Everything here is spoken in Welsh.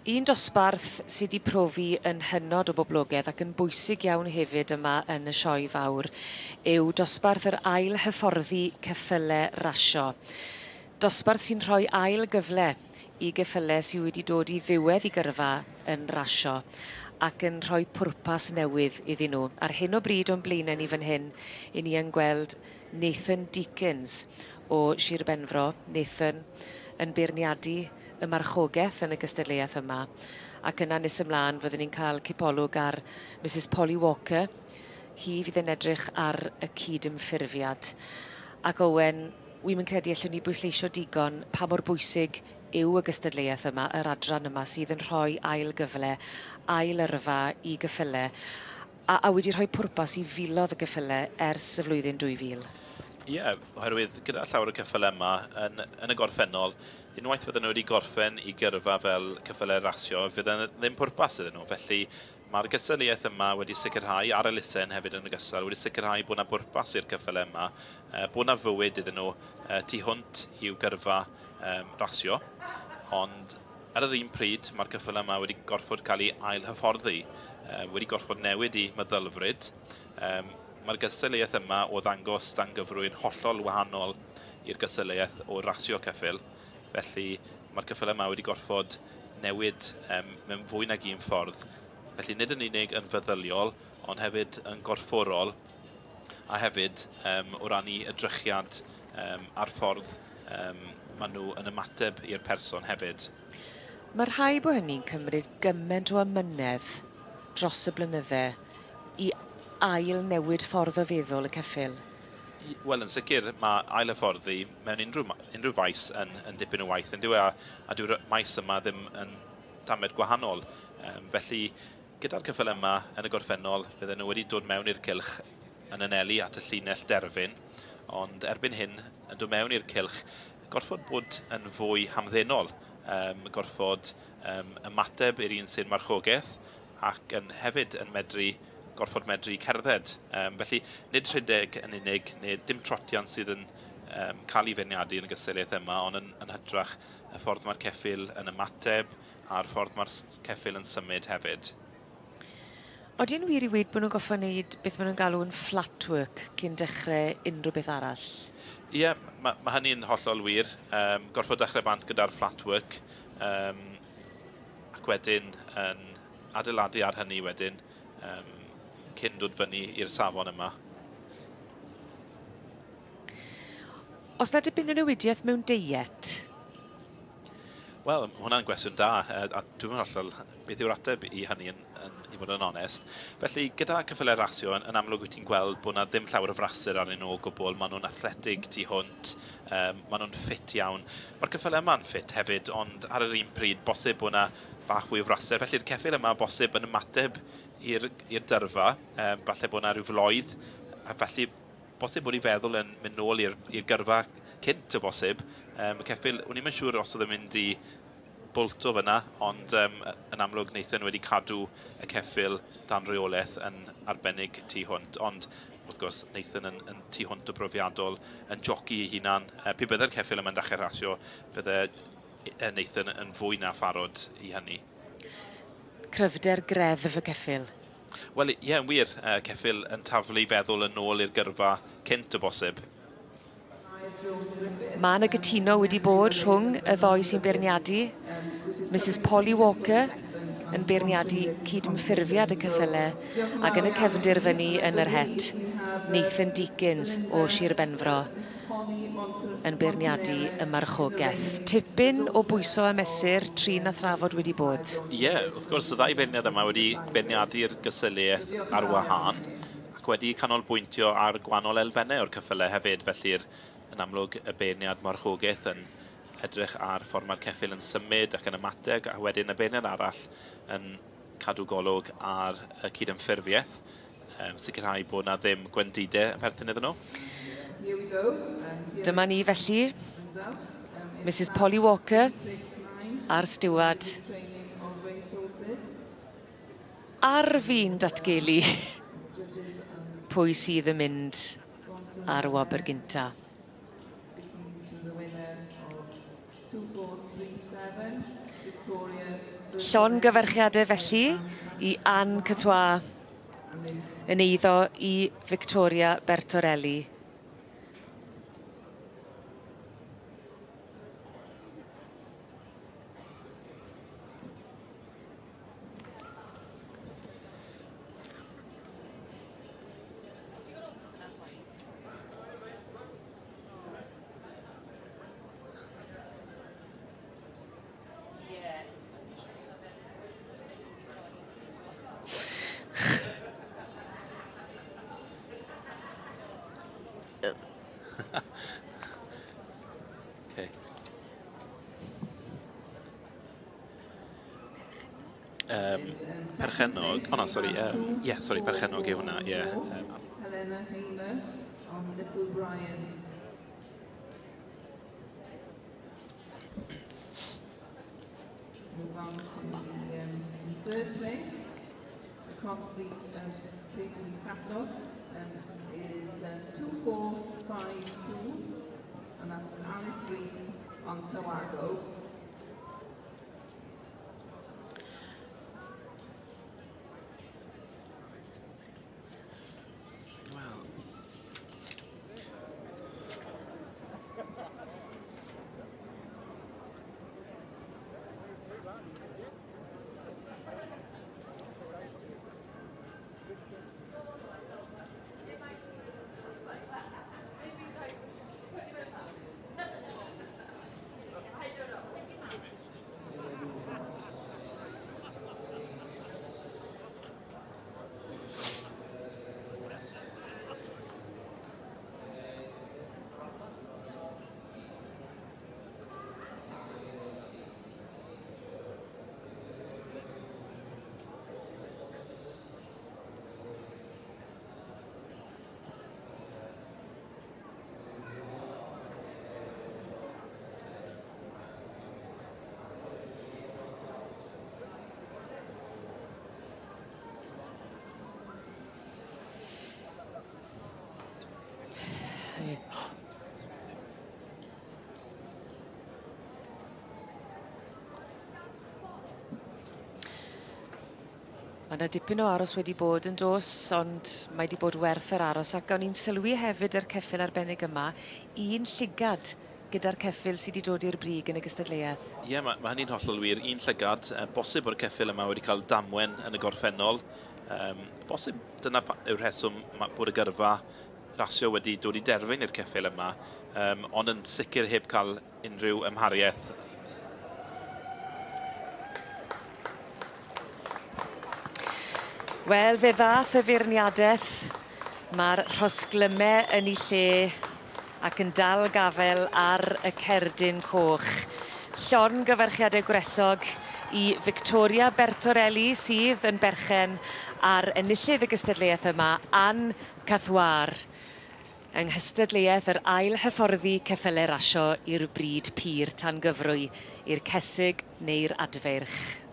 Un dosbarth sy 'di profi yn hynod o boblogedd ac yn bwysig iawn hefyd yma yn y sioe fawr yw dosbarth yr ail hyfforddi ceffyle rasio. Dosbarth sy'n rhoi ail gyfle i geffyle sy wedi dod i ddiwedd 'u gyrfa yn rasio ac yn rhoi pwrpas newydd iddyn nhw. Ar hyn o bryd o'n blaenau ni fan hyn 'yn ni yn gweld Nathan Deakins o Shir Benfro. Nathan yn beirniadu y marchogeth yn y gystadleuaeth yma ac yna nes ymlaen fyddwn ni'n cael cipolwg ar Misus Polly Walker. Hi fydd yn edrych ar y cydymffurfiad. Ac Owen, wi'm yn credu allwn ni bwysleisio digon pa mor bwysig yw y gystadleuaeth yma, yr adran yma sydd yn rhoi ail gyfle, ail yrfa i gyffyle a, a wedi rhoi pwrpas i filoedd o gyffyle ers y flwyddyn 2000. Ie, oherwydd gyda llawer o ceffylau yma yn, yn y gorffennol, unwaith fydden nhw wedi gorffen i gyrfa fel ceffylau rasio, fydden ddim pwrpas iddyn nhw. Felly mae'r gystadleuaeth yma wedi sicrhau, a'r elusen hefyd yn ogystal, wedi sicrhau bod yna bwrpas i'r ceffylau yma, bod yna fywyd iddyn nhw tu hwnt i'w gyrfa rasio. Ond ar yr un pryd, mae'r ceffylau yma wedi gorfod cael eu ail-hyfforddi, wedi gorfod newid eu meddylfryd. Mae'r gystadleuaeth yma o ddangos dan gyfrwy'n hollol wahanol i'r gystadleuaeth o rasio ceffyl, felly mae'r ceffylau yma wedi gorfod newid mewn fwy nag un ffordd. Felly nid yn unig yn feddyliol, ond hefyd yn gorfforol, a hefyd o ran i edrychiad a'r ffordd maen nhw yn ymateb i'r person hefyd. Mae rhai bod hynny'n cymryd gymaint o amynedd dros y blynydde i ail newid ffordd o feddwl y ceffyl. Wel, yn sicr, mae ail hyfforddi mewn unrhyw, unrhyw faes yn, yn dipyn o waith, yn dyw e, a, a dyw'r maes yma ddim yn tamed gwahanol. Felly, gyda'r ceffylau yma yn y gorffennol, fydden nhw wedi dod mewn i'r cylch yn anelu at y llinell derfyn, ond erbyn hyn, yn dod mewn i'r cylch, gorfod bod yn fwy hamddenol, gorfod ymateb i'r un sy'n marchogaeth, ac yn hefyd yn medru gorfod medru cerdded. Felly, nid rhedeg yn unig, neu dim trotian sydd yn cael ei feirniadu yn y gystadleuaeth yma, ond yn, yn hytrach y ffordd mae'r ceffyl yn ymateb a'r ffordd mae'r ceffyl yn symud hefyd. Odi'n wir i weud bod nhw'n gorffo wneud beth maen nhw'n galw yn flat work cyn dechrau unrhyw beth arall? Ie, yeah, mae ma hynny'n hollol wir. Gorfod dechrau bant gyda'r flat work, ac wedyn yn adeiladu ar hynny wedyn cyn dod fyny i'r safon yma. Os na dipyn o newidiaeth mewn deiet? Wel, ma' hwnna'n gwestiwn da, a dwi'm yn hollol beth yw'r ateb i hynny yn, yn, i fod yn onest. Felly, gyda ceffylau rasio, yn, yn amlwg wyt ti'n gweld bod 'na ddim llawer o fraster arnyn nhw o gwbl, maen nhw'n athletig tu hwnt, maen nhw'n ffit iawn. Mae'r ceffylau yma'n ffit hefyd, ond ar yr un pryd, bosib bod 'na bach fwy o fraster. Felly'r ceffyl yma bosib yn ymateb i'r i'r dyrfa, falle bod 'na rhyw floedd, a felly bosib bod ei feddwl yn mynd nôl i'r i'r gyrfa cynt o bosib. Y ceffyl, o'n i'm yn siŵr os oedd yn mynd i bolto fyna, ond yn amlwg Nathan wedi cadw y ceffyl dan reolaeth yn arbennig tu hwnt. Ond wrth gwrs, Nathan yn, yn tu hwnt o brofiadol, yn joci ei hunan. Pe bydde'r ceffyl yma'n dechrau rasio, bydde Nathan yn fwy na pharod i hynny. Cryfder greddf y ceffyl. Wel, ie, yn wir, ceffyl yn taflu feddwl yn ôl i'r gyrfa cynt o bosib. Mae 'na gytuno wedi bod rhwng y ddou sy'n beirniadu, Misus Polly Walker yn beirniadu cydymffurfiad y ceffyle ac yn y cefndir fyny yn yr het, Nathan Deakins o Shir Benfro yn beirniadu y marchogaeth. Tipyn o bwyso a mesur, trin a thrafod wedi bod. Ie, wrth gwrs, y ddau feirniad yma wedi beirniadu'r gystadleuaeth ar wahân ac wedi canolbwyntio ar gwahanol elfennau o'r ceffylau hefyd, felly'r yn amlwg y beirniad marchogaeth yn edrych ar ffordd mae'r ceffyl yn symud ac yn ymateb, a wedyn y beirniad arall yn cadw golwg ar y cydymffurfiaeth, sicrhau bod 'na ddim gwendidau yn perthyn iddyn nhw. Dyma ni felly, Misus Polly Walker a'r stiward ar fin datgelu pwy sydd yn mynd ar y wobr gynta. Llongyfarchiade felly i Anne Catois yn eiddo i Victoria Bertorelli. Okay. Um, perchennog, oh no, sorry, yeah, sorry, perchennog yw hwnna, yeah. Helena Hamer on Little Brian. Move on to the in third place across the page in the catalogue is 2452, and that's Alice Rees on Sawago. Wel, Ma' 'na dipyn o aros wedi bod yn do's ond mae 'di bod werth yr aros ac o'n i'n sylwi hefyd yr ceffyl arbennig yma un llygad gyda'r ceffyl sy 'di dod i'r brig yn y gystadleuaeth. Ie, ma' hynny'n hollol wir. Un llygad, bosib bod y ceffyl yma wedi cael damwen yn y gorffennol. Bosib dyna yw'r rheswm bod y gyrfa rasio wedi dod i derfyn i'r ceffyl yma, ond yn sicr heb cael unrhyw ymhariaeth. Wel, fe ddath y feirniadaeth. Ma'r rhosglyme yn 'u lle ac yn dal gafel ar y cerdyn coch. Llongyfarchiade gwresog i Victoria Bertorelli sydd yn berchen ar enillydd y gystadleuaeth yma, Anne Cathwar, yng nghystadleuaeth yr ail hyfforddi ceffyle rasio i'r bryd pur tan gyfrwy i'r cesig neu'r adfeirch.